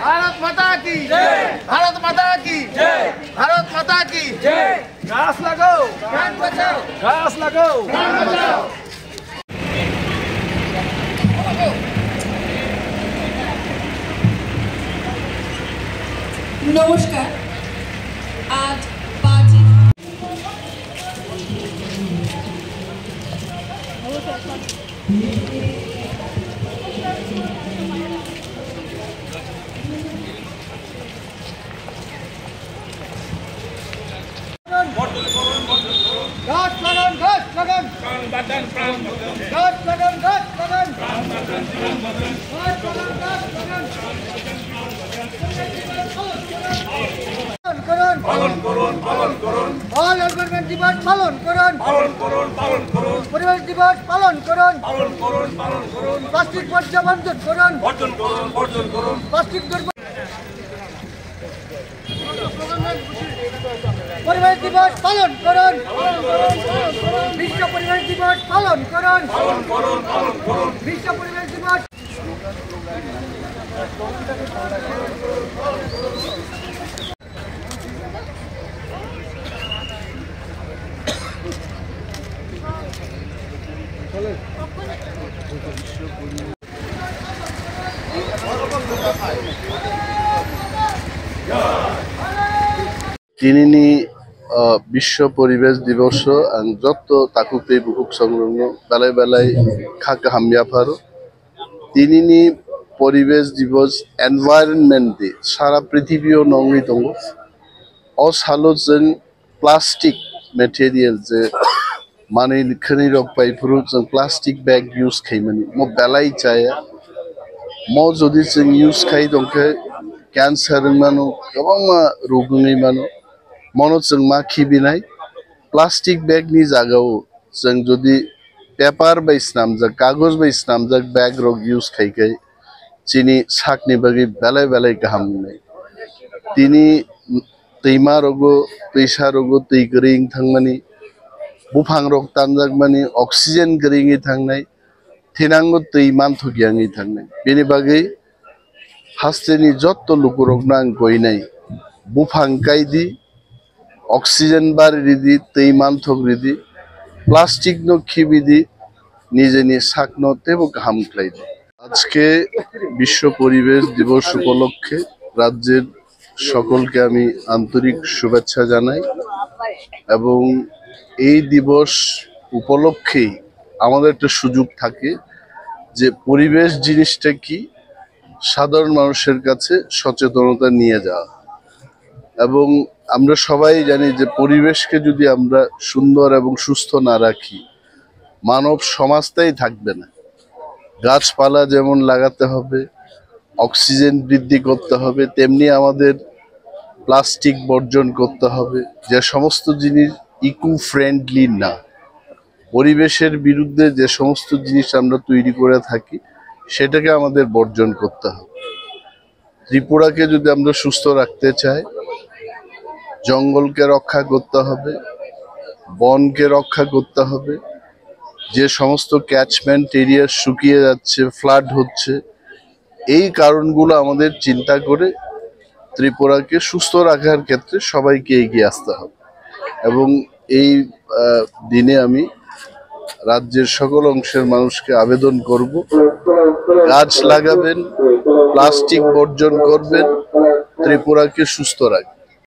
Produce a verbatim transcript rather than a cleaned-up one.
ভারত মাতা কি জয়। ভারত মাতা কি জয়। ভারত মাতা কি জয়। গাছ লাগাও। প্রাণ বাঁচাও। গাছ লাগাও। প্রাণ বাঁচাও। নমস্কার। আজ পাঁচই গাছ লাগান, গাছ লাগান। গাছ লাগান, গাছ লাগান। গাছ লাগান, গাছ লাগান। পালন করুন, পালন করুন। All environment দিবস পালন করুন। পালন করুন, পালন করুন। পরিবেশ দিবস পালন করুন। পালন করুন, পালন করুন। প্লাস্টিক বর্জ্য বর্জন করুন। বর্জন করুন, বর্জন করুন। প্লাস্টিক দুর্ব-, পরিবেশ দিবস পালন করুন। বিশ্ব পরিবেশ দিবস পালন করুন। বিশ্ব পরিবেশ দিবস। Tinini, ah, Biswa Poribesh Diboso ang jotto takhuk tei bukhuk songrokno belai belai kha kaham yapharo. Tinini Poribesh Dibos, Environment Day, sara prithibio nongwi tongo. O salo chwng plastic material je manwi khwnwi rok pai phuru chwng plastic bag use khaimani mo belai chaya. Mo jodi chwng use khai tongkhe cancer wngmano, kwbangma rog wngwi mano. Mono chwng ma khibinai plastic bag ni jagao chwng jodi paper bai snamjak, kagoj bai snamjak bag rok use khai khai chini sakni bagwi belai belai kaham wngnai. Tini twima rogo, twisa rogo twi kwrwi wng thangmani, buphang rok tanjakmani, oxygen kwrwi wngwi thangnai, thinango twi manthok ya wngwi thangnai. Bini bagwi hasteni jotto lukurokno ang koinai, buphang kaidi, oxygen bari ridi, twi manthok ridi, plastic no khibidi, nijeni sakno teibo kaham khlaidi. আজকে বিশ্ব পরিবেশ দিবস উপলক্ষে রাজ্যের সকলকে আমি আন্তরিক শুভেচ্ছা জানাই এবং এই দিবস উপলক্ষেই আমাদের একটা সুযোগ থাকে যে পরিবেশ জিনিসটা কি সাধারণ মানুষের কাছে সচেতনতা নিয়ে যাওয়া। এবং আমরা সবাই জানি যে পরিবেশকে যদি আমরা সুন্দর এবং সুস্থ না রাখি, মানব সমাজটাই থাকবে না। গাছপালা যেমন লাগাতে হবে, অক্সিজেন বৃদ্ধি করতে হবে, তেমনি আমাদের প্লাস্টিক বর্জন করতে হবে। যে সমস্ত জিনিস ইকো ফ্রেন্ডলি না, পরিবেশের বিরুদ্ধে যে সমস্ত জিনিস আমরা তৈরি করে থাকি, সেটাকে আমাদের বর্জন করতে হবে। ত্রিপুরাকে যদি আমরা সুস্থ রাখতে চাই, জঙ্গলকে রক্ষা করতে হবে, বনকে রক্ষা করতে হবে। যে সমস্ত ক্যাচমেন্ট এরিয়া শুকিয়ে যাচ্ছে, ফ্লাড হচ্ছে, এই কারণগুলো আমাদের চিন্তা করে ত্রিপুরাকে সুস্থ রাখার ক্ষেত্রে সবাইকে এগিয়ে আসতে হবে। এবং এই, আহ, দিনে আমি রাজ্যের সকল অংশের মানুষকে আবেদন করব, গাছ লাগাবেন, প্লাস্টিক বর্জন করবেন, ত্রিপুরাকে সুস্থ রাখবেন।